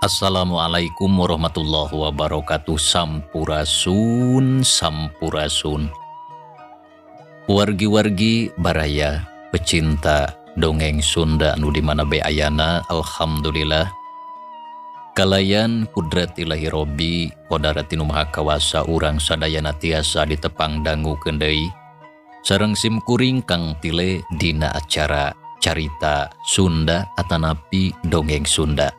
Assalamualaikum warahmatullahi wabarakatuh. Sampurasun, sampurasun, wargi-wargi baraya pecinta dongeng Sunda anu di mana bae ayana. Alhamdulillah, kalayan kudrat Ilahi Robbi kodarat nu Maha Kawasa, urang sadayana tiasa ditepang dangukeun deui sareng sim kuring Kang Tile dina acara Carita Sunda atanapi Dongeng Sunda,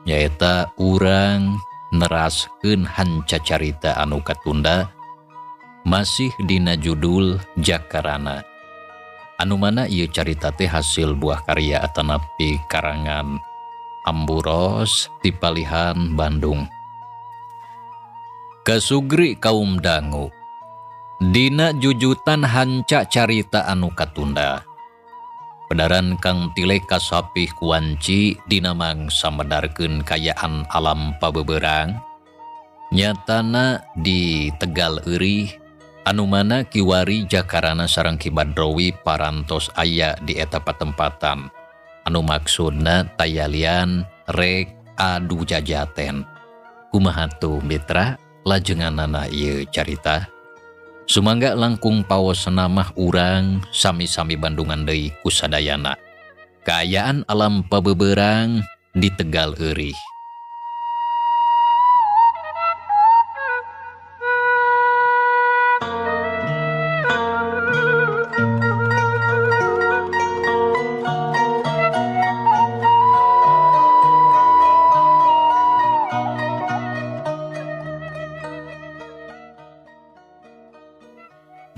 nyaeta urang neraskeun hanca carita anu katunda, masih dina judul Jakarana, anu mana ieu carita teh hasil buah karya atanapi karangan Amburos ti palihan Bandung. Kasugri kaum dangu, dina jujutan hanca carita anu katunda, pedaran Kang Tile kasapih kuanci dina mangsa medarkeun kayaan alam pabeberang, nyatana di Tegal Eurih, anu mana kiwari Jakarana sareng Ki Badrowi parantos aya di eta patempatan, anu maksudna tayalian rek adu jajaten. Kumaha tuh, mitra, lajenganana ieu carita? Sumangga langkung paos mah urang sami-sami bandungan deui kusadayana kaayaan alam pabeberang di Tegal Eurih.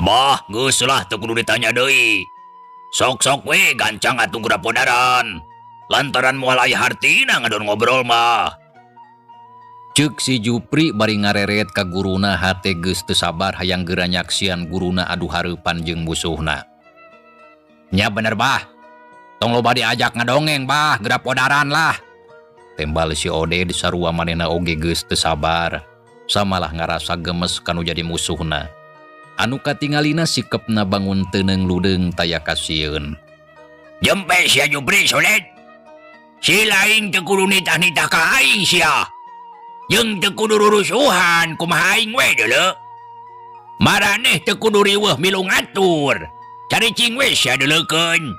Bah, geus lah, teu kudu ditanya deui. Sok-sok we gancang atuh gura podaran. Lantaran moal aya hartina ngadon ngobrol mah. Cek si Jupri bari ngareret ka guruna, hate geus teu sabar hayang geura nyaksian guruna adu hareupan jeung musuhna. "Nya bener, Bah. Tong loba diajak ngadongeng, Bah, geura podaran lah," tembal si Ode, disarua manehna oge geus teu sabar. Samalah ngarasa gemes kanu jadi musuhna. Anu katingalina sikepna bangun teuneng ludeung, taya kasieun. Jempe sia, Jupri solet. Si lain teu kudu nitah-nitah ka aing sia. Jeung teu kudu rurusuhan, kumaha aing we deuleu. Maraneh teu kudu riweuh milu ngatur. Caricing we sia deuleukeun.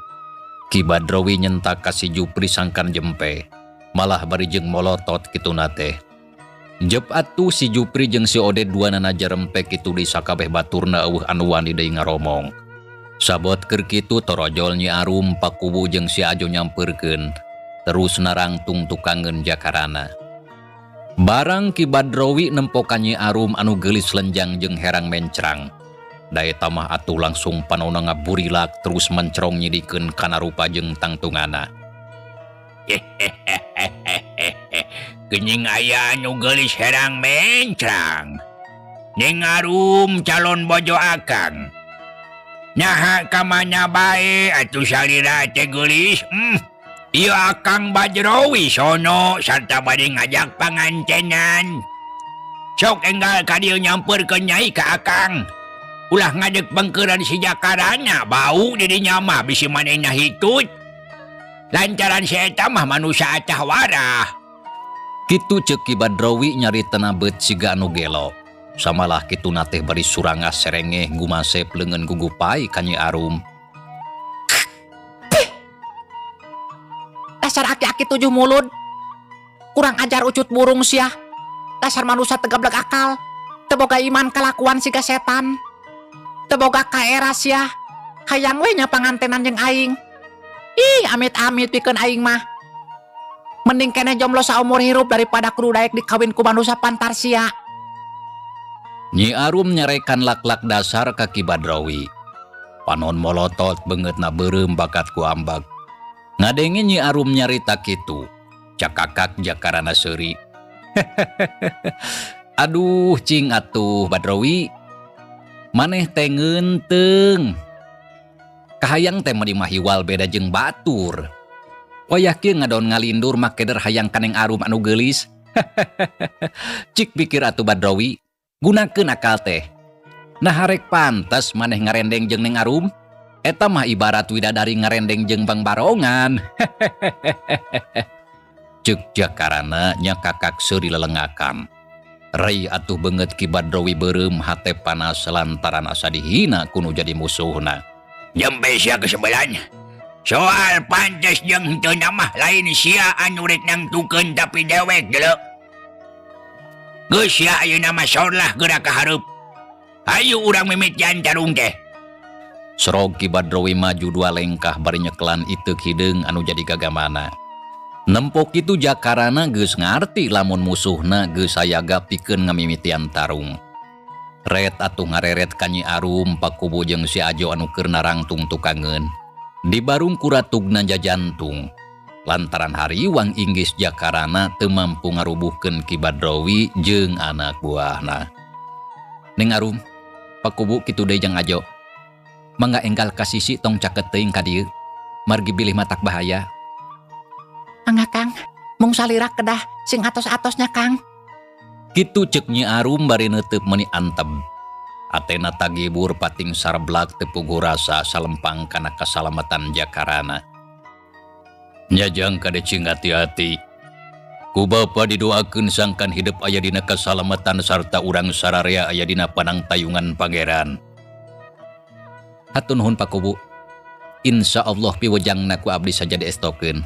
Ki Badrowi nyentak ka si Jupri sangkan jempe. Malah bari jeung molotot kituna teh. Jep atuh si Jupri jeung si Oded duanana jarempe kitu di sakabeh baturna, euweuh anu wani deui ngaromong. Sabot keur kitu, torojol Nyi Arum, Pakuwu jeung si Ajo nyampeurkeun. Terus narangtung tukangeun Jakarana. Barang Ki Badrowi nempokan Nyi Arum anu geulis lenjang jeung herang mencrang. Da eta mah atuh langsung panona ngaburilak, terus mencrong nyidikeun kana rupa jeung tangtungana. Gening aya anu geulis herang mencrang. Ning Arum calon bojo akang. Naha kamana bae atuh salira teh geulis? Ieu Akang Badrowi sono sarta bade ngajak pangantenan. Sok enggal ka dieu nyampeurkeun nyai ka akang. Ulah ngadeg bengkeuran si Jakarana, bau di dinya mah, bisi manehna hitut. Lantaran si eta mah manusia acah warah. Kitu ceuk Ki Badrowi nyaritana beut siga anu gelo. Samalah kituna teh bari surangah serengeh gumasep leungeun gugupai ka Nyi Arum. Dasar aki-aki tujuh mulut. Kurang ajar ucut burung sia. Dasar manusia teu gablek akal. Teu boga iman kalakuan siga setan. Teu boga kaera sia. Hayang we nya pangantenan jeung aing. Ih, amit-amit pikeun aing mah. Mending keneh jomblo saumur hirup daripada kudu daek dikawin ku manusia pantar sia. Nyi Arum nyarekan lak-lak dasar ka Ki Badrawi. Panon molotot beungeutna beureum bakat ku ambek. Ngadenge Nyi Arum nyarita kitu, cakakak Jakarana seuri. Aduh cing atuh Badrawi. Maneh teh ngeunteung. Kahayang teh meuni mahiwal beda jeung batur. Wayah kieu ngadon ngalindur mah keder hayang ka Neng Arum anu geulis. Cik pikir atuh Badrawi, gunakeun akal teh. Nah harek pantes maneh ngarendeng jeung Neng Arum? Eta mah ibarat widadari ngarendeng jeung bangbarongan. Ceuk Jakarana nyakakak seuri lelengakan. Rei atuh beungeut Ki Badrawi beureum hate panas lantaran asa dihina ku nu jadi musuhna. Jempe sia kesebelan. Soal pantes jeung henteu mah lain sia anu rek nangtukeun tapi dewek geuleuh. Geus sia ayeuna mah sorlah geura ka hareup. Hayu urang mimitian tarung teh. Sorog Ki Badrawi maju dua lengkah bari nyekelan iteuk hideung anu jadi gagamana. Nempo kitu Jakarana geus ngarti lamun musuhna geus sayaga pikeun ngamimitian tarung. Ret atuh ngareret ka Nyi Arum Pakubu jeung si Ajo anu keur narangtung tukangeun. Dibarung kuratugna jajantung. Lantaran hariwang inggis Jakarana teu mampu ngarubuhkeun Ki Badrawi jeung anak buahna. Neng Arum, Pakubu kitu deui jeung Ajo. Mangga enggal ka sisi tong caket teuing ka dieu. Margi bilih matak bahaya. Mangga Kang, mung salira kedah sing atos-atosnya Kang. Kitu ceuk Nyi Arum bari neuteub meuni anteb. Atena tagibur pating sarblak teu puguh rasa salempang kana kasalamatan Jakarana. Nyajang kade cing hati-hati. Ku bapa didoakeun sangkan hidup aya dina kasalamatan sarta urang sararea aya dina panangtayungan Pangeran. Hatur nuhun Pakubu. Insya Allah piwejangna ku abdi saja diestokeun.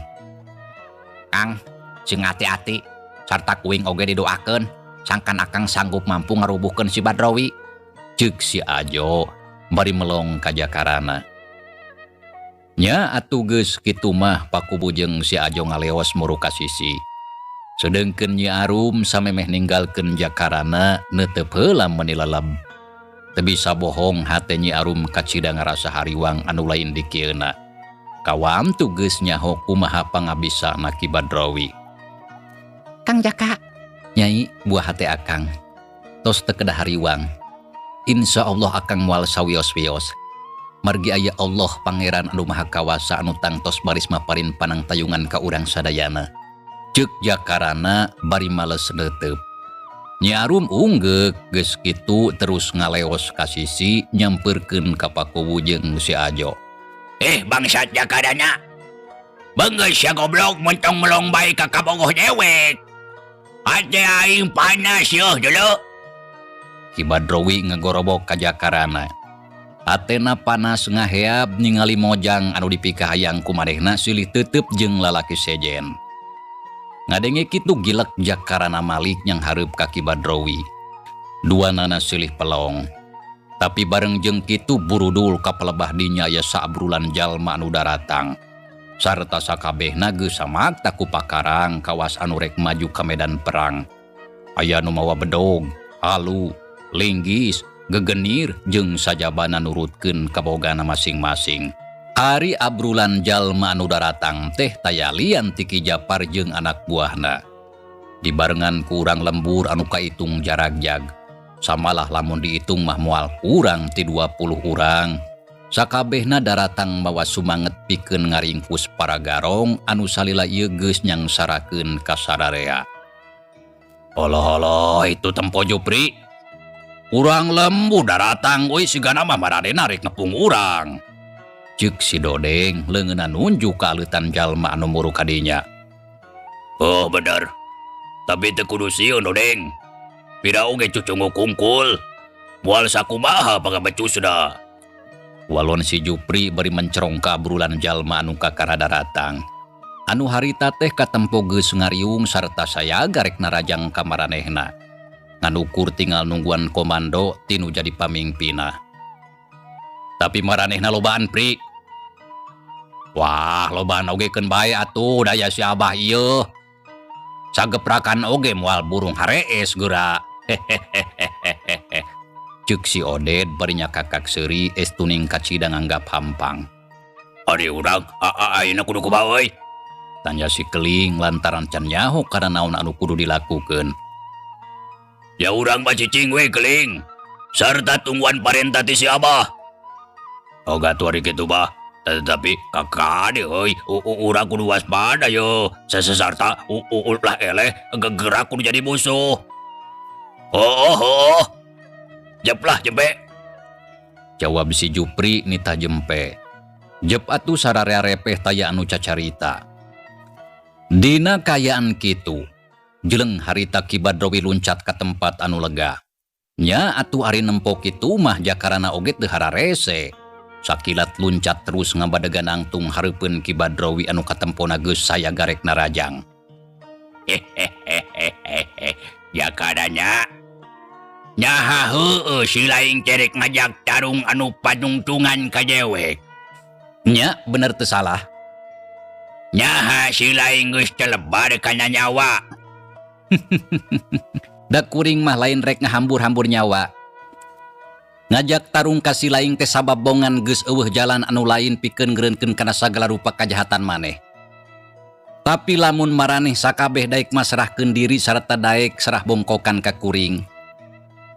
Kang, sing hati-hati sarta kuing oge didoakeun sangkan akang sanggup mampu ngarubuhkeun si Badrawi. Ceuk si Ajo bari melong ka Jakarana. Nya atuh geus kitu mah Pakubu jeung si Ajo ngaleos muru ka sisi. Sedengkeun Nyi Arum samemeh ninggalkeun Jakarana neuteup heula meuni leleb. Teu bisa bohong hate Nyi Arum kacida ngarasa hariwang anu lain dikieuna. Kawamtu geus nyaho kumaha pangabisana Ki Badrawi. Kang Jaka. Nyai buah hate akang. Tos teu kedah hariwang. Insya Allah akang moal sawios-wios. Margi aya Allah Pangeran anu Maha Kawasa anu tangtos baris maparin panangtayungan ka urang sadayana. Ceuk Jakarana bari males neuteub. Nyi Arum unggeuk geus kitu terus ngaleos ka sisi nyampeurkeun ka Pakubu jeung si Ajo. Bangsat Jakarana. Beunggeus sia goblok mentong melong bae ka kabogoh dewek. Hate aing panas yeuh dulu. Ki Badrawi ngagorobok ka Jakarana. Atena panas ngaheab ningali mojang anu dipikahayang ku manehna silih teuteup jeung lalaki sejen. Ngadenge kitu gilek Jakarana malik yang hareup ka Ki Badrawi. Duanana silih pelong. Tapi bareng jeung kitu burudul ka pelebah dinya aya saabrulan jalma anu daratang. Sarta sakabehna geus samakta ku pakarang kawas anu rek maju ka medan perang. Aya nu mawa bedog, halu, linggis, gegenir jeung sajabana nurutkeun kabogana masing-masing. Ari abrulan jalma anu daratang teh tayalian ti Ki Japar jeung anak buahna. Dibarengan ku urang lembur anu kaitung jaragjag. Samalah lamun diitung mah moal kurang ti 20 urang. Sakabehna daratang mawa sumanget pikeun ngaringkus para garong anu salila ieu geus nyangsarakeun ka sararea. Oloh-oloh itu tempo Jupri. Urang lembu daratang euy sigana mah maranehna rek ngepung urang. Ceuk si Dodeng leungeunna nunjuk ka aleutan jalma anu muru ka dinya. Oh bener. Tapi teu kudu sieun Dodeng. Pira oge cucunguk kungkul. Moal sakumaha pangabecusna. Walon si Jupri bari mencerong ka abrulan jalma anu kakara daratang. Anu harita teh katempo geus ngariung sarta sayaga rek narajang ka maranehna. Ngan ukur tinggal nungguan komando ti nu jadi pamingpina. Tapi maranehna lobaan Pri. Wah, lobaan oge keun bae atuh daya si Abah ieu. Sageprakan oge moal burung harees geura. Hehehehehe. Ceuk si Oded bari nyakakak seuri estuning kacida nganggap hampang. Ari urang ayeuna kudu kumaha euy? Tanya si Keling lantaran can nyaho kana naon anu kudu dilakukeun. Ya urang mah cicing we Keling. Sarta tungguan parentah ti si Abah. Oga atuh ari kitu mah. Tetapi kakade euy, urang kudu waspada yo. Sesesarta ulah eleh gegerak kudu jadi musuh. Oh, oh, oh. Jeplah jempe. Jawab si Jupri nitah jempe. Jep atuh sararea repeh taya anu cacarita. Dina kayaan kitu, jeleng harita Ki Badrowi luncat ka tempat anu lega. Nya atuh ari nempo kitu mah jakarana oge teu hararese. Sakilat luncat terus ngabadegan nangtung hareupeun Ki Badrowi anu katempona geus saya garek narajang. Hehehehehe. Jakaranya nyaha heueuh si laing cerek ngajak tarung anu padungtungan ka dewek. Nya bener teu salah. Nyaha si laing geus telebar kana nyawa. Da kuring mah lain rek ngahambur-hambur nyawa. Ngajak tarung ka si laing teh sabab bongan geus eueuh jalan anu lain pikeun ngeureunkeun kana sagala rupa kajahatan maneh. Tapi lamun maraneh sakabeh daek masrahkeun diri sarta daek serah bongkokan ka kuring.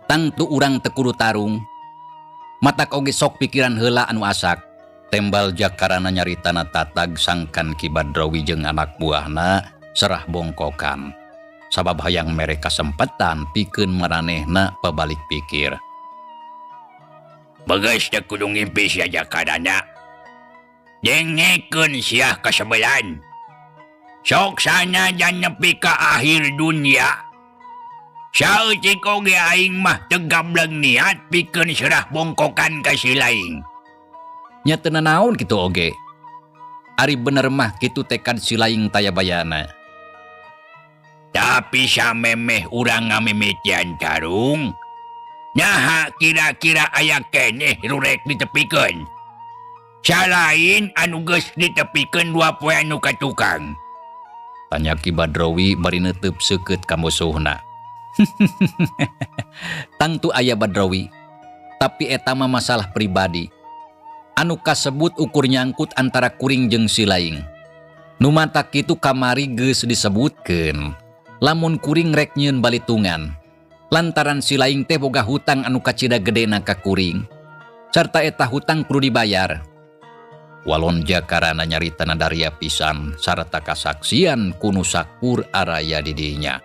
Tangtu urang teu kudu tarung. Matak oge sok pikiran heula anu asak. Tembal jakarana nyaritana tatag sangkan Ki Badrawi jeung anak buahna serah bongkokan. Sabab hayang mere kasempetan pikeun maranehna pabalik pikir. Bagas teu kudu ngimpi sia jakarana. Dengekeun sia kasebelan. Sok sanajan nepi ka akhir dunia. Saeutik oge aing mah teu gableng niat pikeun serah bongkokan ka si laing. Nya teu nanaon kitu oge. Ari bener mah kitu tekad si laing taya bayana. Tapi samemeh urang ngamimitian tarung, naha kira-kira aya keneh nu rek ditepikeun. Salain anu geus ditepikeun dua poe anu ka tukang. Tanya Ki Badrawi bari neuteub seukeut ka musuhna. Tangtu aya Badrawi, tapi eta mah masalah pribadi. Anu kasebut ukur nyangkut antara kuring jeung si laing. Nu matak kitu kamari geus disebutkeun. Lamun kuring rek nyieun balitungan, lantaran si laing teh boga hutang anu kacida gedena ka kuring. Sarta eta hutang kudu dibayar. Walon jakarana nyaritana daria pisan sarta kasaksian ku nu sakur araya di dinya.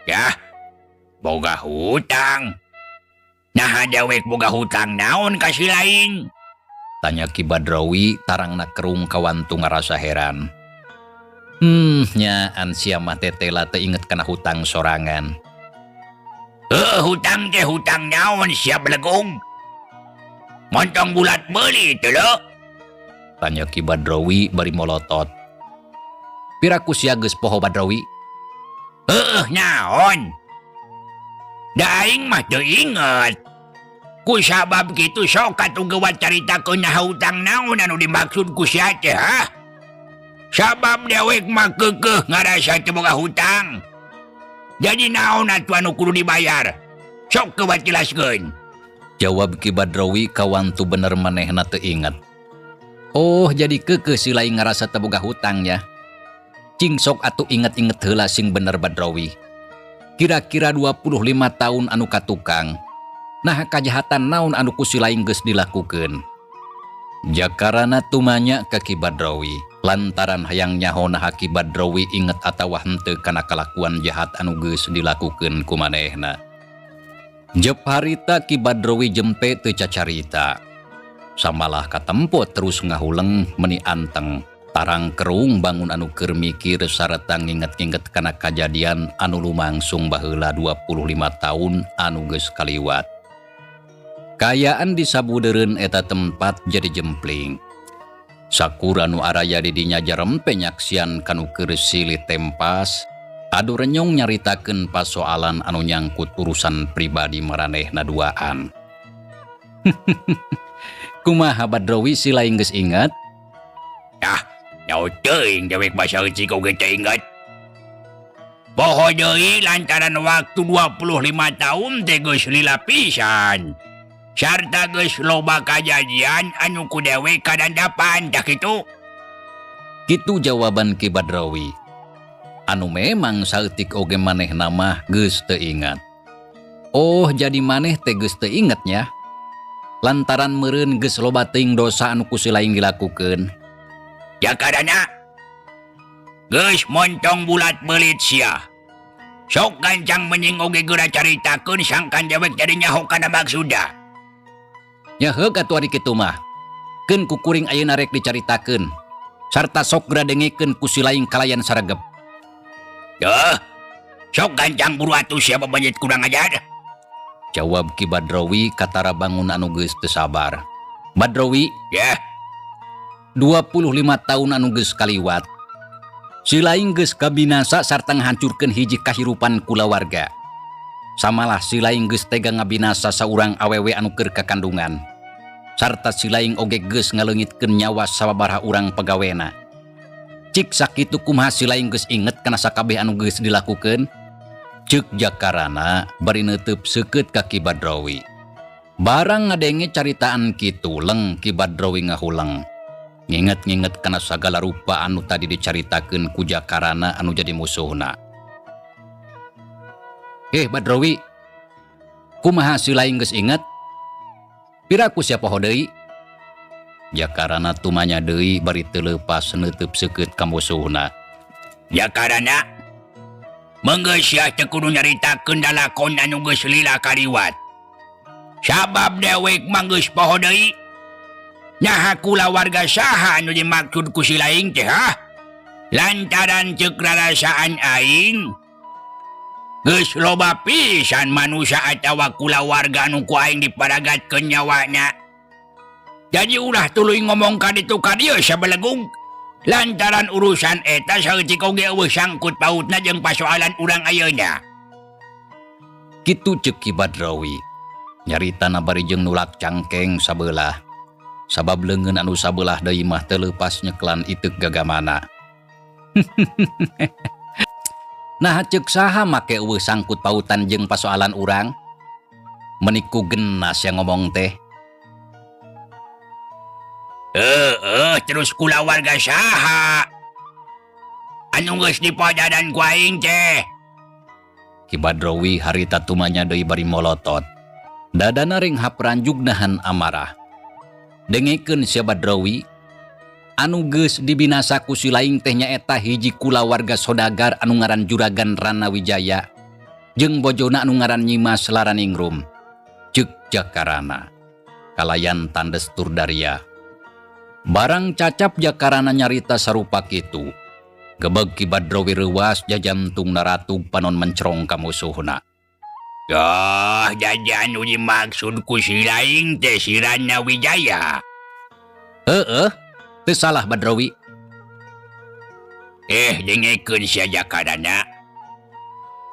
Yah, boga hutang. Naha dewek boga hutang naon ka si laing? Tanya Ki Badrawi tarangna kerung kawantu ngarasa heran. Nyaan sia mah tetela teu inget kana hutang sorangan. Heuh, hutang teh hutang naon sia belegung? Montong bulat meuli teu leuh? Tanya Ki Badrawi bari molotot. Piraku sia geus poho Badrawi? Heuh, naon? Da aing mah teu inget. Ku sabab kitu sok atuh geuwat caritakeun naha hutang naon anu dimaksud ku sia teh, ha? Sabab dewek mah keukeuh ngarasa teu boga hutang. Jadi naon atuh anu kudu dibayar? Sok geuwat jelaskeun. Jawab Ki Badrawi kawantu bener manehna teu inget. Oh, jadi keukeuh si laing ngarasa teu boga hutang ya. Cing sok atuh inget-inget heula sing bener Badrawi. Kira-kira 25 tahun anu katukang. Nah kajahatan naon anu ku si laing geus dilakukeun. Jakarana tumanya ka Ki Badrawi. Lantaran hayang nyaho naha Ki Badrawi inget atawa henteu kana kalakuan jahat anu geus dilakukeun ku manehna. Jep harita Ki Badrawi jempe teu cacarita. Samalah katempo terus ngahuleng meni anteng. Tarang kerung bangun anu keur mikir sarta nginget-nginget kana kajadian anu lumangsung baheula 25 tahun anu geus kaliwat. Kayaan di sabudeureun eta tempat jadi jempling. Sakur anu araya di dinya jarempe nyaksian kanu keur silih tempas, Adu renyong nyaritakeun pasoalan anu nyangkut urusan pribadi maranehna duaan. Kumaha, Badrowi, si lain geus inget? Ah, nyaho teuing dewek mah, saeutik oge teu inget. Poho deui lantaran waktu 25 tahun teh geus lila pisan. Sarta geus loba kajadian anu ku dewek kadandapan tah kitu. Kitu jawaban Ki Badrawi. Anu memang saeutik oge manehna mah geus teu ingat. Oh, jadi maneh teh geus teu inget nya? Lantaran meureun geus loba teuing dosa anu ku si lain dilakukeun. Jakarana geus montong bulat belit sia. Sok gancang menying oge geura caritakeun sangkan dewek jadi nyaho kana maksudna. Nya heug atuh ari kitu mah. Keun ku kuring ayeuna rek dicaritakeun. Sarta sok geura dengekeun ku si lain kalayan saregep. Duh, sok gancang buru atuh sia, babanjit kurang ajar. Jawab Ki Badrawi katara bangun anu geus teu sabar. Badrawi, Ya, 25 tahun anu geus kaliwat. Si lain geus kabinasa sarta ngahancurkeun hiji kahirupan kulawarga. Samalah si lain geus tega ngabinasa saurang awewe anu keur kakandungan. Sarta si lain oge geus ngaleungitkeun nyawa sababaraha urang pegawena. Cik sakitu kumaha si lain geus inget kana sakabeh anu geus dilakukeun? Ceuk Jakarana bari neuteub seukeut ka Ki Badrawi. Barang ngadenge caritaan kitu leng Ki Badrawi ngahuleng. Nginget-nginget kana sagala rupa anu tadi dicaritakeun ku Jakarana anu jadi musuhna. Eh, Badrawi, kumaha si lain geus inget? Piraku sia poho deui? Jakarana tumanya deui bari teu leupas neuteub seukeut ka musuhna. Jakarana. Meunggeus sia teu kudu nyaritakeun lalakon anu geus lila kaliwat. Sabab dewek mah geus poho deui. Naha kulawarga saha anu dimaksud ku si lain teh, ha? Lantaran ceuk rarasaan aing geus loba pisan manusia atawa kulawarga anu ku aing diparagatkeun nyawana. Jadi ulah tuluy ngomong ka ditu ka dieu sabelegung. Lantaran urusan eta saeutik oge euweuh sangkut pautna jeung pasoalan urang ayeuna. Kitu ceuk Ki Badrawi. Nyaritana bari jeung nulak cangkeng sabelah. Sabab leungeun anu sabelah deui mah teu leupas nyeklan iteuk gagamana. Nah, ceuk saha make euweuh sangkut pautan jeung pasoalan urang? Meni ku genas yang ngomong teh. Heeh, terus kulawarga saha anu geus dipodadan ku aing teh? Ki Badrawi harita tumanya deui bari molotot. Dadana ringhap ranjug nahan amarah. Dengekeun sia, Badrawi, anu geus dibinasa ku si lain teh nyaeta hiji kulawarga sodagar anu ngaran Juragan Rana Wijaya jeung bojona anu ngaran Nyimas Laraningrum. Ceuk Jakarana kalayan tandes tur daria. Barang cacap Jakarana nyarita sarupa kitu, gebeg Ki Badrawi reuwas, jajantung naratug, panon mencrong ka musuhna. Yah, jadi anu dimaksud ku si lain teh si Rana Wijaya. Heeh, teu salah, Badrawi. Eh, dengekeun sia, Jakarana.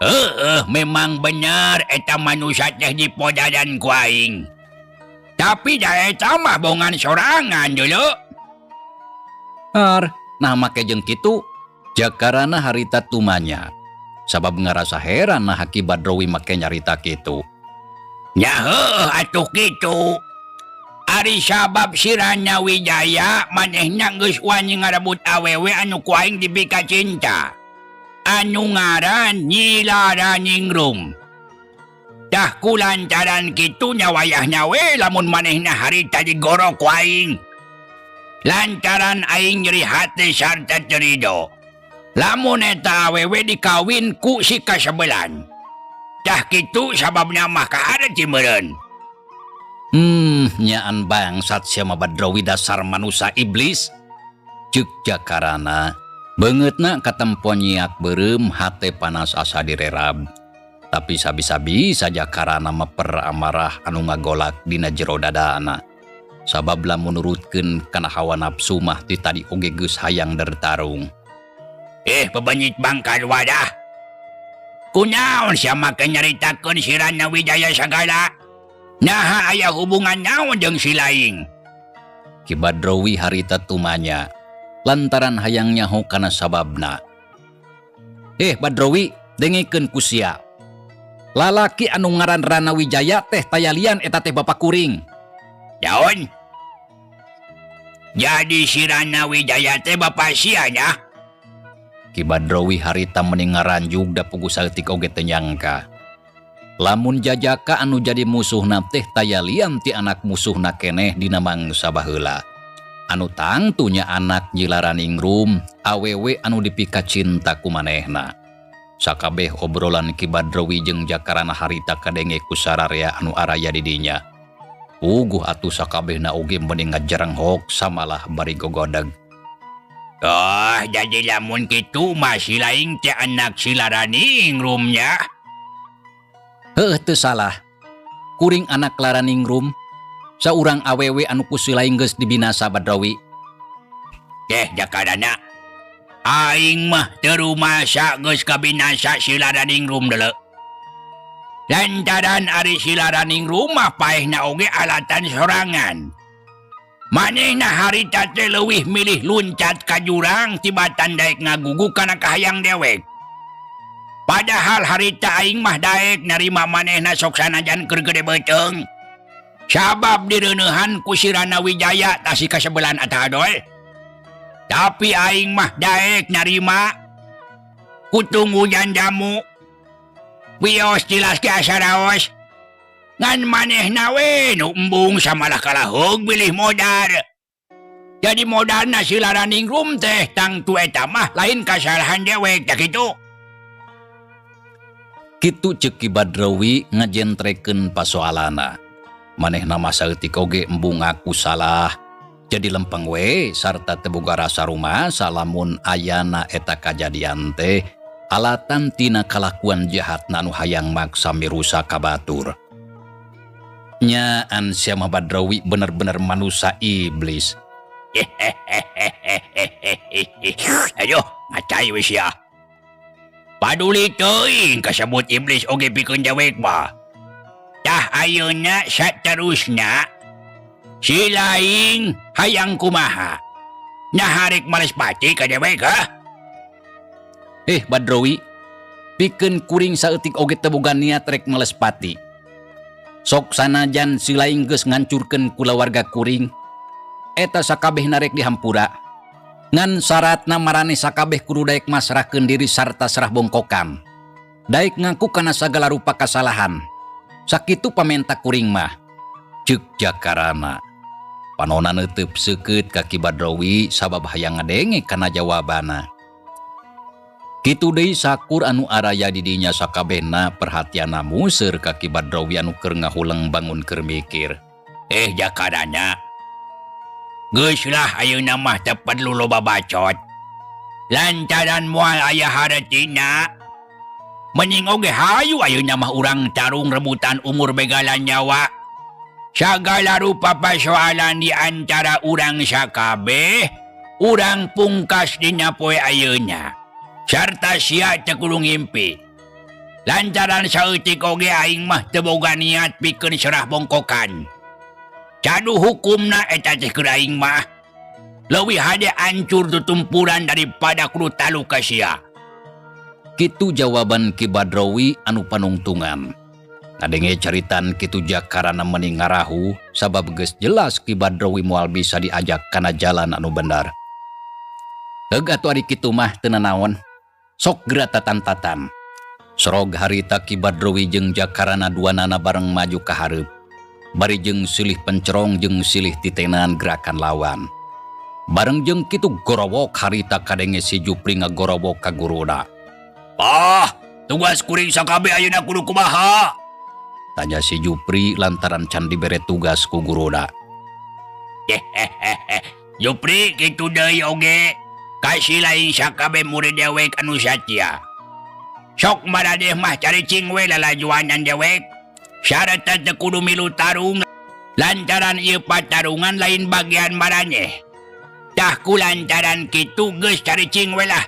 Heeh, memang benar eta manusia teh dipodadan ku aing. Tapi da eta mah bongan sorangan dulu. Har, nah make jeung kitu? Jakarana harita tumanya. Sabab ngarasa heran nah Ki Badrawi make nyarita kitu. Ya heuh atuh kitu. Ari sabab si Rana Wijaya manehna geus wani ngarebut awewe anu ku aing dipika cinta. Anu ngaran Nyi Lara Ningrum. Tah ku lantaran kitu nya wayahna we lamun manehna harita digorok ku aing. Lantaran aing nyeri hati sarta teu rido. Lamun eta awewe dikawin ku si kasebelan. Tah kitu sababna mah kaharti meureun. Nyaan bangsat sia mah, Badrawi, dasar manusia iblis. Ceuk Jakarana, beungeutna katempo nyiak beureum, hate panas asa direrab. Tapi sabi-sabi saja Jakarana meper amarah anu ngagolak dina jero dadana. Sabab lamun nurutkeun kana hawa nafsu mah ti tadi oge geus hayang bertarung. Eh, pebenyit bangkal wadah. Kunaon sia make nyaritakeun si Rana Wijaya sagala? Naha aya hubungan naon jeung si laing? Ki Badrowi harita tumanya lantaran hayang nyaho kana sababna. Eh Badrowi, dengekeun ku sia. Lalaki anu ngaran Rana Wijaya teh tayalian eta teh bapak kuring. Naon? Jadi si Rana Wijaya teh bapak sia nya? Ki Badrowi harita meni ngaranjug da puguh saeutik oge teu nyangka. Lamun jajaka anu jadi musuhna teh tayalian ti anak musuhna keneh dina mangsa baheula. Anu tangtunya anak Nyi Laraningrum, awewe anu dipikacinta ku manehna. Sakabeh obrolan Ki Badrowi jeung Jakarana harita kadenge ku sararea anu araya di dinya. Puguh atuh sakabehna oge meni ngajerenghok samalah bari gogodeg. Oh, jadi lamun kitu mah si laing teh anak si Laraningrum nya. Heuh teu salah. Kuring anak Laraningrum, saurang awewe anu ku si laing geus dibinasa Badrowi. Eh, Jakarana. Aing mah teu rumasa geus kabinasa si Laraningrum deuleu. Lantaran ari si Laraningrum mah paehna oge alatan sorangan. Manehna harita teh leuwih milih luncat ka jurang tibatan daek ngagugu kana kahayang dewek. Padahal harita aing mah daek narima manehna sok sanajan keur gede beuteung. Sabab direuneuhan ku si Rana Wijaya tah si kasebelan ataha adoy. Tapi aing mah daek narima kutunggu janjamu. Wios jelas ge asa raos. Ngan manehna we nu embung samalah kalaheug bilih modar. Jadi modarna si Laraningrum teh tangtu eta mah lain kasalahan dewek tah kitu. Kitu ceuk Ki Badrowi ngajentrekeun pasoalana. Manehna mah saeutik oge embung ngaku salah. Jadi lempeng we sarta teu boga rasa rumasa lamun ayana eta kajadian teh alatan tina kalakuan jahatna anu hayang maksa mirusa ka batur. Nyaan sia mah Badrowi bener-bener manusa iblis. Aduh, ngacai we sia. Paduli teuing kasebut iblis oge pikeun dewek mah. Tah ayeuna saterusna si laing hayang kumaha? Nah harek males pati ka dewek ha? Eh Badrowi, pikeun kuring saeutik oge teu boga niat rek males pati. Sok sanajan si laing geus ngancurkeun kulawarga kuring, eta sakabehna rek dihampura. Ngan syaratna maraneh sakabeh kudu daek masrahkeun diri sarta serah bongkokan. Daek ngaku kana sagala rupa kasalahan. Sakitu pamenta kuring mah. Ceuk Jakarana. Panona neuteub seukeut ka Ki Badrowi sabab hayang ngadenge kana jawabana. Kitu deui sakur anu araya di dinya sakabehna perhatianna museur ka Ki Badrowi anu keur ngahuleng bangun keur mikir. Eh Jakarana. Geus lah ayeuna mah teu perlu loba bacot. Lantaran moal aya haretina. Mending oge hayu ayeuna mah urang tarung rebutan umur begalan nyawa. Sagala rupa persoalan di antara urang sakabeh, urang pungkas dina poe ayeuna. Sarta sia teu kudu ngimpi. Lantaran saeutik oge aing mah teu boga niat pikeun serah bongkokan. Cadu hukumna eta teh keur aing mah. Leuwih hade ancur tutumpuran daripada kudu talu ka sia. Kitu jawaban Ki Badrowi anu panungtungan. Ngadenge caritan kitu Jakarana meni ngarahu sabab geus jelas Ki Badrowi moal bisa diajak kana jalan anu bener. Heug atuh ari kitu mah teu nanaon. Sok geura tatan-tatan. Sorog harita Ki Badrowi jeung Jakarana duanana bareng maju ka hareup. Bari jeung silih pencerong jeung silih titenan gerakan lawan. Bareng jeung kitu gorowok harita kadenge si Jupri ngagorowok ka guruna. Ah, tugas kuring sakabeh ayeuna kudu kumaha? Tanya si Jupri lantaran can dibere tugas ku guruna. Jupri kitu deui oge. Kasih lain sakabeh murid dewek anu satia. Sok maradeh mah caricing we lalajuanan dewek. Syarat teu kudu milu tarung lantaran ieu patarungan lain bagian maraneh. Tah ku lantaran kitu geus caricing we lah.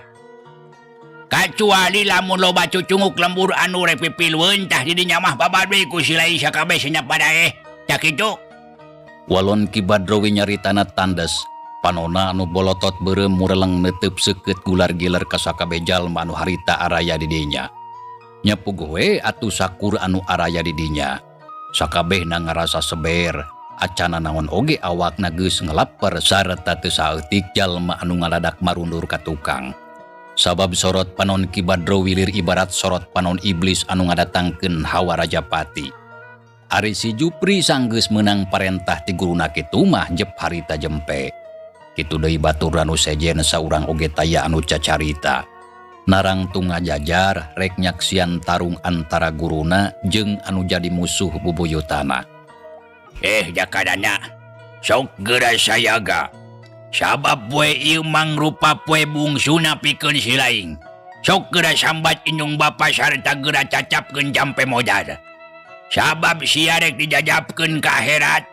Kacuali lamun loba cucunguk lembur anu rek pipilueun tah di dinya mah babad we ku si Laing sakabeh senyap badaeh. Tah kitu. Walon Ki Badrowi nyaritana tandes. Panona anu bolotot beureum mureleng neuteup seukeut gular-giler ka sakabeh jalma anu harita araya di dinya. Nya puguh we atuh sakur anu araya di dinya. Sakabehna ngarasa seber, acana naon oge awakna geus ngalaper sarta teu saeutik jalma anu ngaladak marundur ka tukang. Sabab sorot panon Ki Badrowi lir ibarat sorot panon iblis anu ngadatangkeun hawa rajapati. Ari si Jupri sanggeus meunang parentah ti guruna kitu mah jep harita jempe. Kitu deui batur anu sejen saurang oge taya anu cacarita. Narangtung ngajajar rek nyaksian tarung antara guruna jeung anu jadi musuh bubuyutana. Jakadana sok geura sayaga. Sabab poe ieu mangrupa poe bungsuna pikeun si laing. Sok geura sambat indung bapa sarta geura cacapkeun jampe modar. Sabab sia rek dijajapkeun ka akhirat.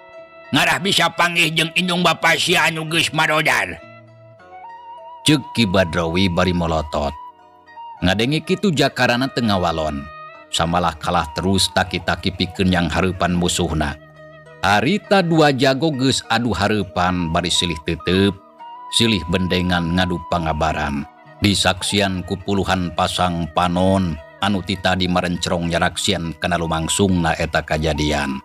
Ngarah bisa panggih jeung indung bapa sia anu geus marodar. Ceuk Ki Badrowi bari molotot. Ngadenge kitu jakarana teu ngawalon. Samalah kalah terus taki-taki pikeun yang hareupan musuhna. Harita dua jago geus adu hareupan bari silih tetep, silih bendengan ngadu pangabaran. Disaksian ku puluhan pasang panon anu ti tadi marencrong nyaraksian kana lumangsungna eta kajadian.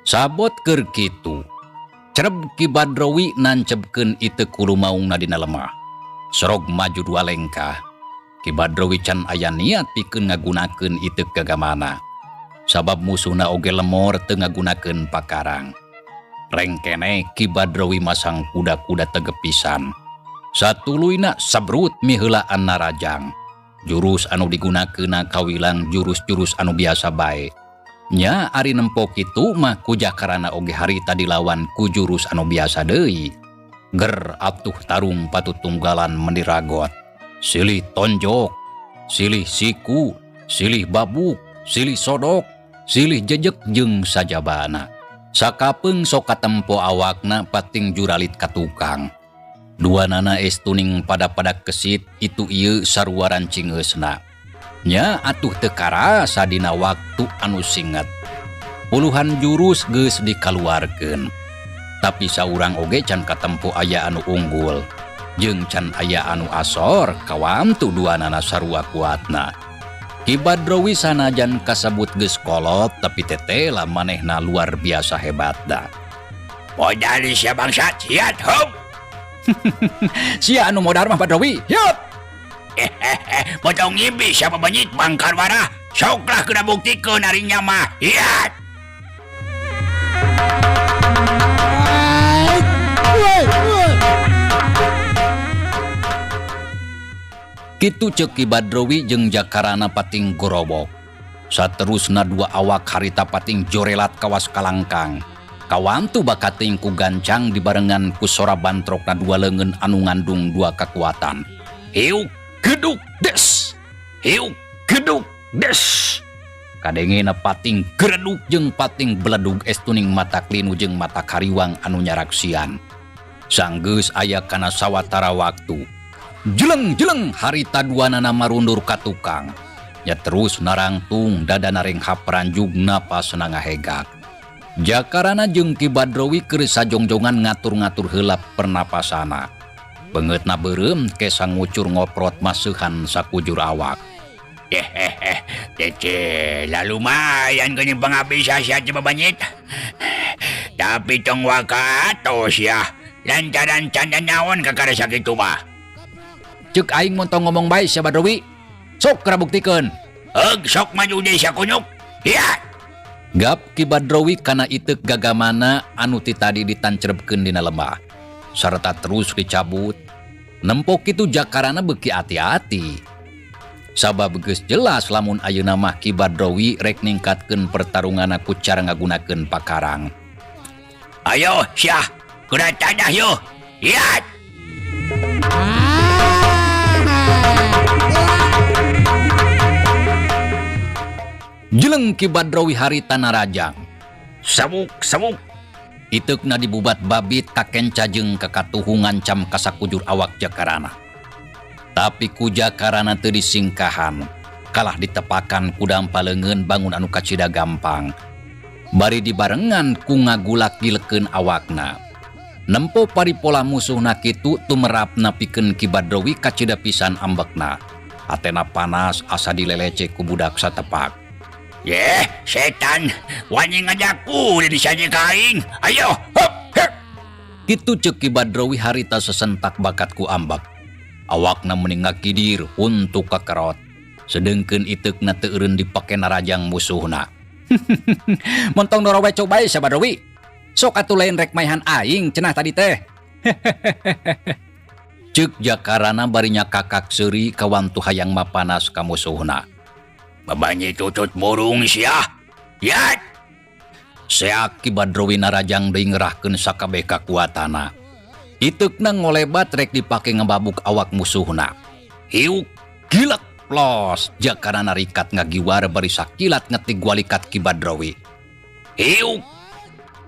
Sabot keur kitu, cereb Ki Badrowi nancebkeun iteuk kulumaungna dina lemah. Sorog maju dua lengkah. Ki Badrowi can aya niat pikeun ngagunakeun iteuk gagamana. Sabab musuhna oge lemor teu ngagunakeun pakarang. Rengkene Ki Badrowi masang kuda-kuda tegepisan. Satuluyna sabrut miheulaan narajang. Jurus anu digunakeunna kawilang jurus-jurus anu biasa bae. Nya ari nempo kitu mah ku jakarana oge harita dilawan ku jurus anu biasa deui. Ger atuh tarung patutunggalan meniragot. Silih tonjok, silih siku, silih babuk, silih sodok, silih jejek jeung sajabana. Sakapeung sok katempo awakna pating juralit ka tukang. Dua nana estuning pada-pada kesit itu ieu sarua rancingeusna. Nya atuh teu karasa dina waktu anu singet. Puluhan jurus geus dikaluarkeun. Tapi saurang oge can katempo aya anu unggul. Jeung can aya anu asor kawantu dua nana sarua kuatna. Ki Badrowi sanajan kasebut geus kolot tapi tetela manehna luar biasa hebatna. Modal sia bangsat, hiat hop. Sia anu modar mah Badrowi, hiat. Potong ngimpi siapa benyit bangkar warah. Soklah kena buktikeun ari nya mah. Hiat. Kitu ceuk Ki Badrowi jeung jakarana pating gorobok. Saterusna dua awak harita pating jorelat kawas kalangkang. Kawantu bakating ku gancang dibarengan ku sora bantrokna dua leungeun anu ngandung dua kekuatan. Hiuk geduk des. Hiuk geduk des. Kadengena pating gereduk jeung pating beledug estuning mata klinu jeung mata kariwang anu nyaraksian. Sanggeus aya kana sawatara waktu. Jeleng-jeleng harita duanana marundur ka tukang. Nya terus narangtung dada narenghap ranjug napas nangahegak. Jakarana jeung Ki Badrowi keur sajongjongan ngatur-ngatur heula pernapasana. Beungeutna beureum kesa ngucur ngoprot maseuhan sakujur awak. Tete, lah lumayan geuning pangabisa sia teh babanyit. Tapi tong wakatos ya. Lantaran can naon kakara sakitu mah. Ceuk aing mun tong ngomong bae sia Badrowi. Sok geura buktikeun. Eug sok maju deui sia kunyuk. Hiat. Gap Ki Badrowi kana iteuk gagamana anu ti tadi ditancrebkeun dina lemah. Sarta terus dicabut. Nempo kitu jakarana beuki ati-ati. Sabab geus jelas lamun ayeuna mah Ki Badrowi rek ningkatkeun pertarunganna ku cara ngagunakeun pakarang. Ayo sia, geura tadah yo. Hiat. Jeleng Ki Badrowi harita narajang. Sabuk, sabuk. Iteukna dibubat babit kakenca jeung kakatuhu ngancam kasakujur awak jakarana. Tapi ku Jakarana teu disingkahan, kalah ditepakan ku dampa leungeun bangun anu kacida gampang. Bari dibarengan ku ngagulak gilekeun awakna. Nempo paripola musuhna kitu tumerapna pikeun Ki Badrowi kacida pisan ambekna. Atena panas asa dilelece ku budak satepak. Yeh, setan, wani ngajak ulin saja ka aing. Ayo, hop, hop. Kitu ceuk Ki Badrowi harita sesentak bakat ku ambek. Awakna meni ngakidir huntu kakerot. Sedengkeun iteukna teu eureun dipake narajang musuhna. Montong dorowe cobae sia Badrowi. Sok atuh lain rek maehan aing cenah tadi teh. Ceuk Jakarana bari nyakakak seuri kawantu hayang mapanas ka musuhna. Babanyi tutut burung sia. Yat. Seak Ki Badrowi narajang deui ngerahkeun sakabeh kakuatana. Iteukna ngolebat rek dipake ngebabuk awak musuhna. Hiuk gilek plos Jakarana rikat ngagiwar bari sakilat ngetig walikat Ki Badrowi. Hiuk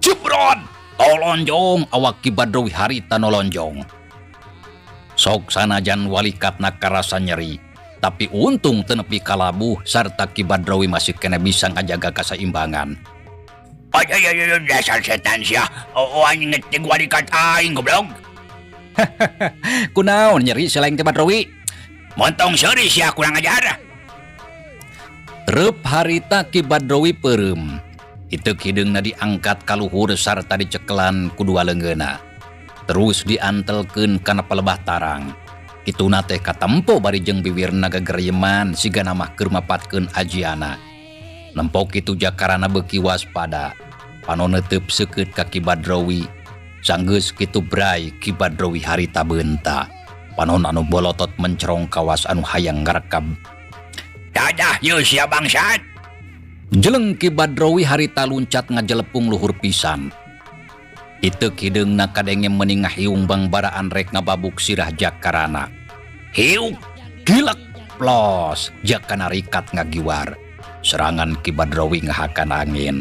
jebrot tolonjong awak Ki Badrowi harita nolonjong. Sok sanajan walikatna karasa nyeri, tapi untung teu nepi kalabuh sarta Ki Badrowi masih kene bisa ngajaga kasaimbangan. Ay, ay, ay, ay, dasar setan sia. Oh, anjing ngetig walikat aing goblok. Kunaon nyeri selain Ki Badrowi? Montong seuri sia kurang ajar. Reup harita Ki Badrowi peureum. Iteuk hideungna diangkat kaluhur sarta dicekelan ku dua leungeunna. Terus diantelkeun kana palebah tarang. Kituna teh katempo bari jeung biwirna gageryeman sigana mah keur mapatkeun ajiana. Nempo kitu Jakarana beuki waspada. Panon neuteub seukeut ka Ki Badrowi. Sanggeus kitu bray Ki Badrowi harita beunta. Panon anu bolotot mencerong kawas anu hayang ngarekab. Dadah yeuh sia bangsat. Jeleng Ki Badrowi harita luncat ngajelepung luhur pisan. Iteuk hideungna kadenge meni ngahiung bangbaraan rek ngababuk sirah Jakarana. Hiuk gilek plos Jakana rikat ngagiwar. Serangan Ki Badrowi ngahakan angin.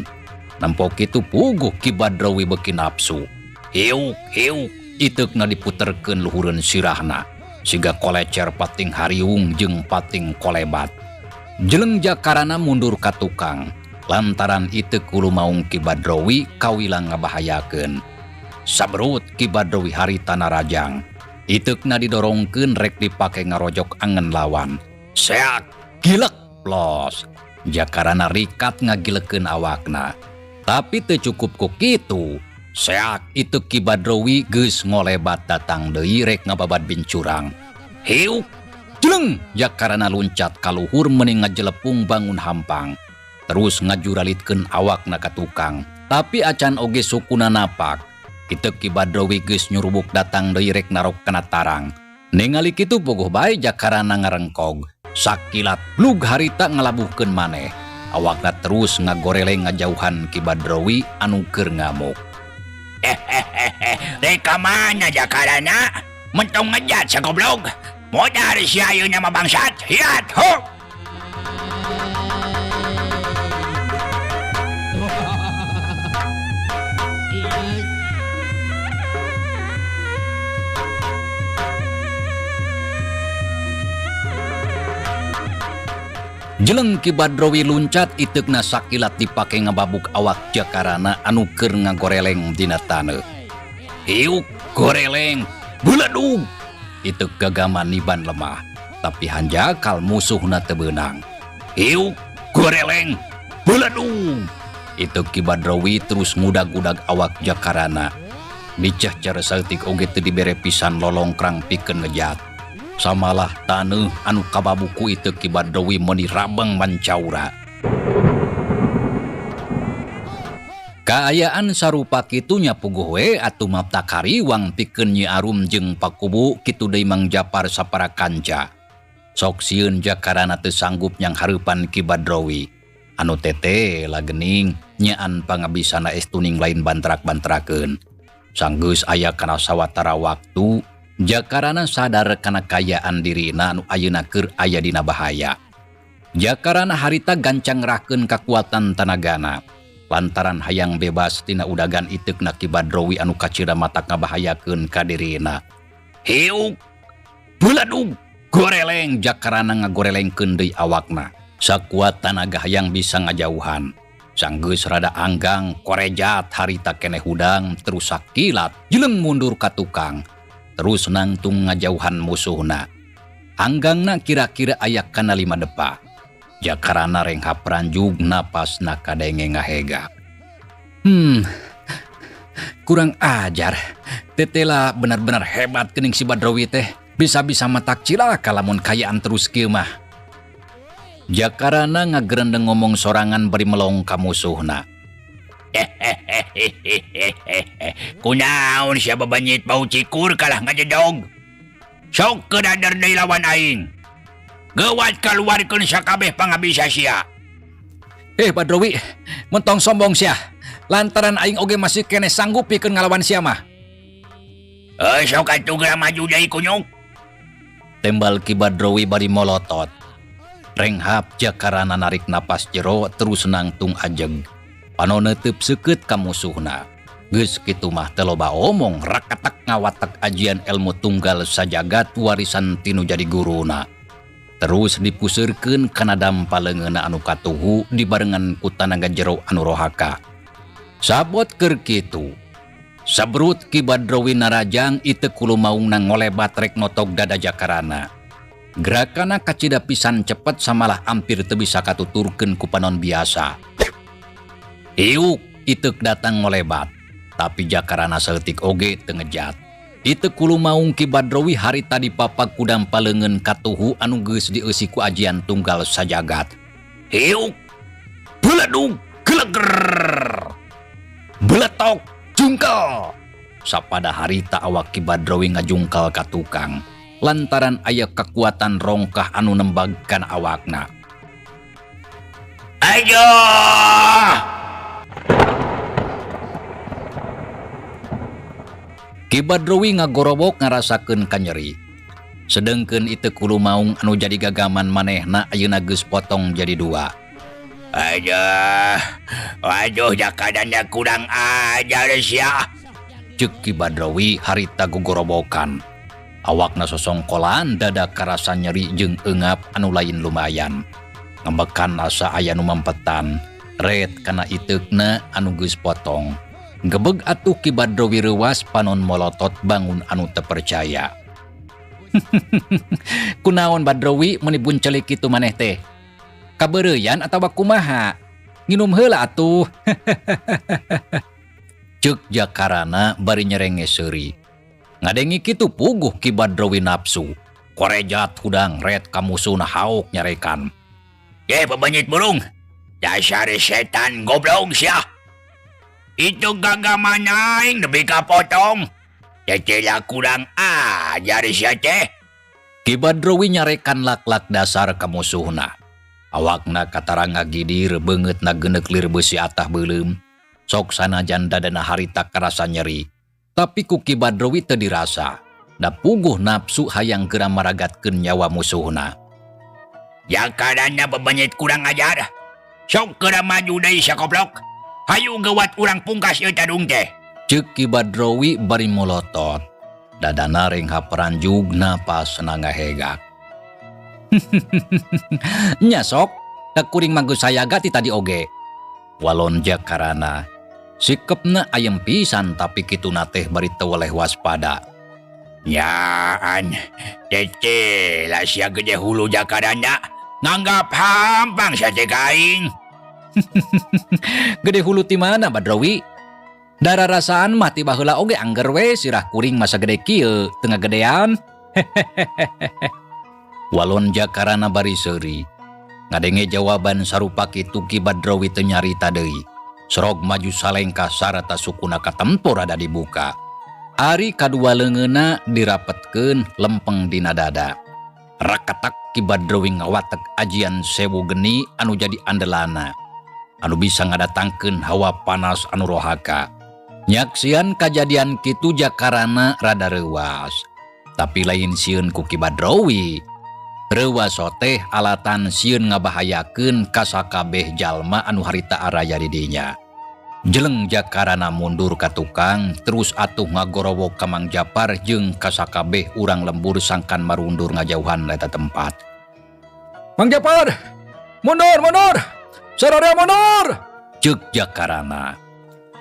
Nempo kitu puguh Ki Badrowi beuki nafsu. Hiuk hiuk iteukna diputerkeun luhureun sirahna. Siga kolecer pating hariung jeung pating kolebat. Jeleng Jakarana mundur ka tukang. Lantaran iteuk hulu maung Ki Badrowi kawilang ngabahayakeun. Sabrut Ki Badrowi harita narajang. Iteukna didorongkeun rek dipake ngarojok angen lawan. Seak gilek plos. Jakarana rikat ngagilekeun awakna. Tapi teu cukup ku kitu. Seak iteuk Ki Badrowi geus ngolebat datang deui rek ngababad bincurang. Hiuk jeleng Jakarana luncat kaluhur meni ngajelepung bangun hampang. Terus ngajuralitkeun awakna ka tukang. Tapi acan oge sukuna napak. Iteuk Ki Badrowi geus nyurubuk datang deui rek narok kana tarang. Ningali kitu bogoh bae Jakarana ngarengkog. Sakilat blug harita ngalabuhkeun maneh. Awakna terus ngagoreleng ngajauhan Ki Badrowi anu keur ngamuk. Rek ka mana Jakarana? Mentong ngejat sagoblog. Modar sia ayeuna mah bangsat. Hiat ho. Jeleng Ki Badrowi luncat iteukna sakilat dipake ngababuk awak Jakarana anu keur ngagoreleng dina taneuh. Hiuk goreleng beledug iteuk gagaman niban lemah tapi hanjakal musuhna teu beunang. Hiuk goreleng beledug iteuk Ki Badrowi terus ngudag-udag awak Jakarana. Diceh cara saeutik oge teu dibere pisan lolongkrang pikeun ngejat. Samalah taneuh anu kababuku iteuk Ki Badrowi meuni rabeng mancaura. Kaayaan sarupa kitu nya puguh we atuh mapta kariwang pikeun Nyi Arum jeung Pakubu kitu deui Mang Japar sapara kanca. Sok sieun Jakarana teu sanggup nyang hareupan Ki Badrowi. Anu tete lagening nyaan pangabisana estuning lain bantrak-bantrakeun. Sanggeus aya kana sawatara waktu Jakarana sadar kana kayaan dirina anu ayeuna keur aya dina bahaya. Jakarana harita gancang ngerahkeun kakuatan tanagana. Lantaran hayang bebas tina udagan iteukna Ki Badrowi anu kacida mata ngabahayakeun ka dirina. Hiuk beledug Goreleng Jakarana ngagorelengkeun deui awakna. Sakuat tanaga hayang bisa ngajauhan. Sanggeus rada anggang korejat harita keneh hudang terus sakilat jeleng mundur ka tukang. Terus nangtung ngajauhan musuhna. Anggangna kira-kira aya kana 5 depa. Jakarana renghap ranjug napasna kadenge ngahega. Kurang ajar. Tetela benar-benar hebat kening si Badrowi teh. Bisa-bisa matak cilaka lamun kayaan terus kieu mah. Jakarana ngagerendeng ngomong sorangan bari melong ka musuhna. Kunaon sia babenyit bau cikur kalah ngajedog. Sok kedader deui lawan aing. Geuwat kaluarkeun sakabeh pangabisa sia. Badrowi, mentong sombong sia. Lantaran aing oge masih keneh sanggup pikeun ngalawan sia mah. Sok atuh geura maju deui kunyuk. Tembal Ki Badrowi bari molotot. Renghap Jakarana narik napas jero terus nangtung ajeg. Panon neuteub seukeut ka musuhna. Geus kitu mah teu loba omong rakatak ngawatek ajian ilmu tunggal sajagat warisan tinu jadi guruna. Terus dipuseurkeun kana dampa leungeunna anu katuhu dibarengan ku tanaga jero anu rohaka. Sabot keur kitu. Sabrut Ki Badrowi narajang iteu kulumaungna ngolebat rek notog dada Jakarana. Gerakana kacida pisan cepet samalah hampir teu bisa katuturkeun ku panon biasa. Iuk iteuk datang ngolebat, tapi Jakarana saeutik oge teu ngejat. Iteu kulumaung Ki Badrowi harita dipapag ku dampa leungeun katuhu anu geus dieusi ku ajian tunggal sajagat. Iuk beledug geleger. Beletok jungkel. Sapada harita awak Ki Badrowi ngajungkel ka tukang lantaran aya kekuatan rongkah anu nembagkan awakna. Ayo! Ki Badrowi ngagorobok ngarasakeun kanyeri. Sedengkeun iteu kulumaung anu jadi gagaman manehna ayeuna geus potong jadi dua. Aduh, waduh jakadana kurang ajar sia. Ceuk Ki Badrowi harita gogorobokan. Awakna sosongkolan dada karasa nyeri jeung eungap anu lain lumayan. Ngembekan asa aya nu mampetan, ret kana iteukna anu geus potong. Gebeg atuh Ki Badrowi reuwas panon molotot bangun anu teu percaya. Kunaon Badrowi meuni buncelik kitu maneh teh? Kabeureuyan atawa kumaha? Nginum heula atuh. Ceuk Jakarana bari nyerenge seuri. Ngadengi kitu puguh Ki Badrowi nafsu. Korejat hudang ret ka musuhna haok nyarekan. Ye pebenyit burung. Dasar setan goblok sia. Itu gagaman aing nepi ka potong. Tetela kurang ajar sia teh. Ki Badrowi nyarekan lak-lak dasar ka musuhna. Awakna katara ngagidir beungeutna geuneuk lir beusi atah beuleum. Sok sanajan dadana harita karasa nyeri. Tapi ku Ki Badrowi teu dirasa. Da puguh nafsu hayang geura maragatkeun nyawa musuhna. Jakarana bebenyit kurang ajar. Sok geura maju deui sakoplok. Hayu geuwat urang pungkas ieu tadung teh. Ceuk Ki Badrowi bari molotot. Dadana renghap ranjug napasna ngahegak. Nya sok, da kuring mah geus sayaga ti tadi oge. Walon Jakarana. Sikepna ayem pisan tapi kituna teh bari teu weleh waspada. Nyaan, tete lah sia gede hulu Jakarana. Nganggap hampang sia teh ka aing. Gede hulu ti mana Badrowi? Dararasaan mah ti baheula oge angger we sirah kuring masa gede kieu teu ngagedean. Walon Jakarana bari seuri. Ngadenge jawaban sarupa kitu Ki Badrowi teu nyarita deui. Sorog maju salengkah sarata sukuna katempo rada dibuka. Ari kadua leungeunna dirapetkeun lempeng dina dada. Rakatak Ki Badrowi ngawatek ajian sewu geni anu jadi andelana. Anu bisa ngadatangkeun hawa panas anu rohaka. Nyaksian kajadian kitu Jakarana rada reuwas. Tapi lain sieun ku Ki Badrowi. Reuwas teh alatan sieun ngabahayakeun ka sakabeh jalma anu harita araya di dinya. Jeleng Jakarana mundur ka tukang terus atuh ngagorowok ka Mang Japar jeung ka sakabeh urang lembur sangkan marundur ngajauhan eta tempat. Mang Japar, mundur, mundur. Sararea mundur. Ceuk Jakarana.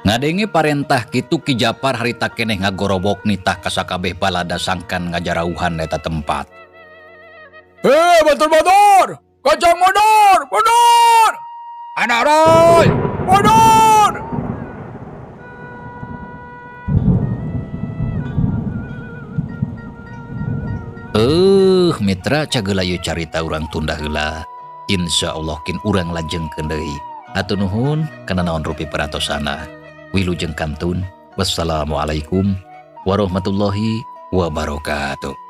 Ngadenge parentah kitu Ki Japar harita keneh ngagorowok nitah ka sakabeh balada sangkan ngajarauhan eta tempat. Eh, batur-batur, kacang mundur, mundur. Anak roy, mundur. Mitra cagela ieu carita urang tunda heula. Insya Allah kin urang lajengkeun deui. Hatur nuhun kana naon rupi peratosana. Wilujeng kantun. Wassalamualaikum warahmatullahi wabarakatuh.